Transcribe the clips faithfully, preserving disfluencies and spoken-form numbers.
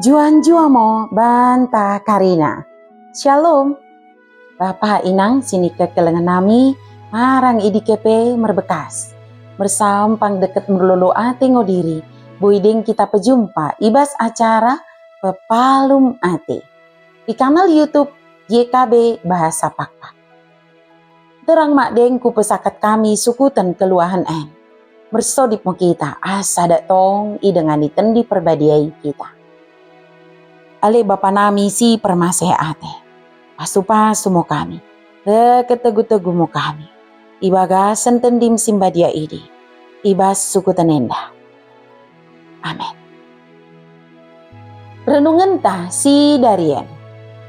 Njuah-njuah mo banta karina. Shalom. Bapa inang si nikekelengen nami, marang i D K P merbekas. Mersampang deket merlolo ate ngo diri, boi deng kita pejumpa i bas acara Pepalum Ate i kanal YouTube Y K B Bahasa Pakpak. Terang mak deng kupesakat kami sukuten keluahen en. Mersodip mo kita, asa dak tong idengani Tendi Perbadia i kita. Ale Bapa nami si permaseh ate, pasu-pasu mo kami, reket tegu-tegu mo kami, i bagasen Tendim si mbadia idi, i bas sukuten enda. Amin. Renungenta si darien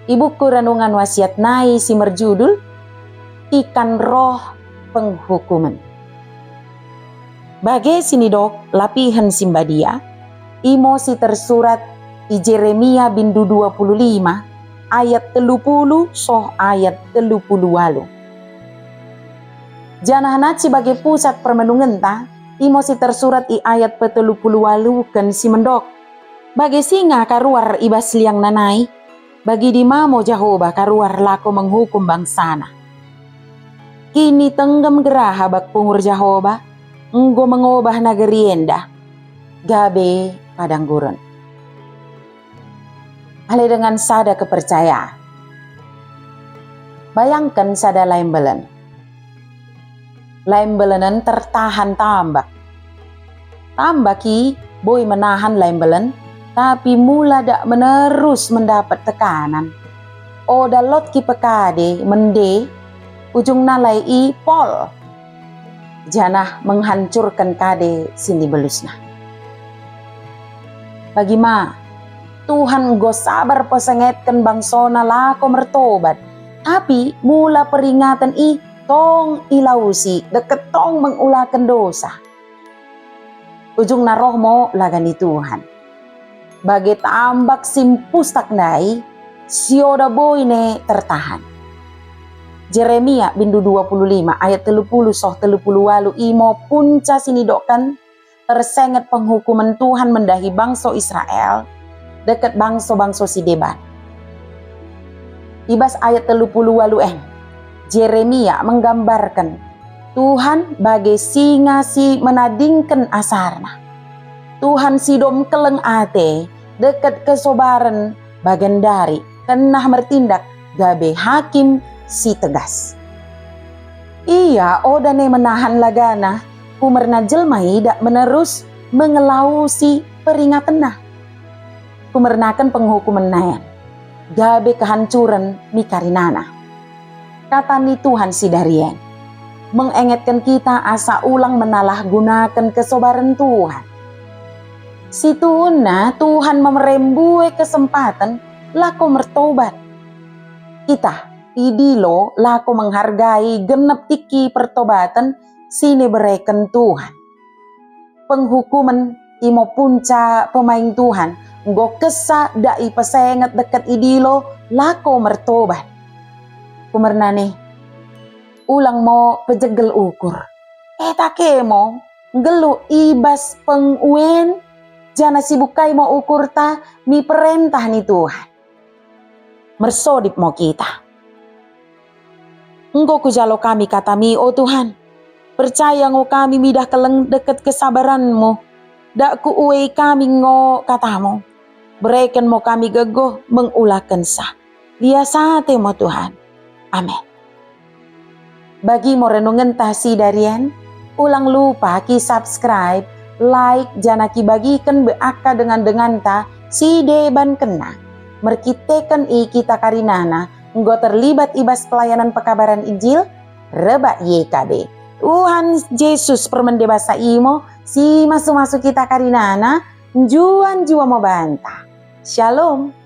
i buku Renungan Wasiat nai si merjudul Tikan Roh Penghukumen. Bage si nidok lapihen si mbadia, imo si tersurat i Jeremia bindu dua puluh lima ayat telu puluh soh ayat telu puluh walu. Janah nat si bage pusat permenungenta, imo si tersurat i ayat petelu puluh waluken si mendok, "Bage singa karuar i bas liangna nai, bagi dima mo Jehoba karuar lako menghukum bangsana. Kinitenggem geraha bak pungur Jehoba, enggo mengobah nageri enda, gabe padang gurun." Ale dengan sada kepercayaan. Bayangken sada lembelen. Lembelenen tertahan tambak. Tambak i boi menahan lembelen, tapi mula dak menerus mendapet tekanan. Oda lot ki pekade mende, ujungna lai i pol, janah menghancurken kade si nibelusna. Bagi ma, Tuhan enggo sabar pesengetken bangsona lako mertobat, tapi mula peringaten i tong ilausi deket tong mengulaken dosa. Ujungna roh mo laga ni Tuhan. Bage tambak si mpustak ndai, si oda boi ne tertahan. Jeremia bindu dua puluh lima ayat telu puluh soh telu puluh walu imo punca si nidokken tersenget penghukumen Tuhan mendahi bangso Israel deket bangso-bangso si deban. I bas ayat telu puluh walu en, Jeremia menggambarken Tuhan bage singa si menadingken asarna. Tuhan si dom keleng ate deket kesobaren bagendari kennah mertindak gabe hakim si tegas. Ia oda ne menahan lagana, kumerna jelma i dak menerus mengelausi peringatenna. Kumernaken penghukumenna en, gabe kehancuren mi karinana. Kata ni Tuhan si darien mengengetken kita asa ulang menalah gunaken kesobaren Tuhan. Situhunna Tuhan memere mbue kesempaten lako mertobat. Kita idilo lako menghargai genep tiki pertobaten si nibereken Tuhan. Penghukumen imo punca pemaing Tuhan enggo kesa dak ipesenget deket idilo lako mertobat. Kumerna ne, ulang mo pejegel ukur. E take mo, nggeluh i bas penguen, janah sibukai mo ukurta mi perentah ni Tuhan. Mersodip mo kita. Enggo kujalo kami kataMi, o Tuhan. Percaya ngo kami midah keleng deket kesabaranMu. Dak kuuei kami ngo kataMu. Bereken mo kami gegoh mengulakensa. Lias ate mo Tuhan. Amin. Bagi mo renungenta si darien, ulang lupa ki subscribe, like, janah ki bagiken be akka dengan-denganta si deban kena. Merkiteken i kita karinana enggo terlibat i bas pelayanan pekabaran Injil rebak Y K B. Tuhan Jesus permende basa imo si masu-masu kita karinana, njuan-juan mo banta. Shalom.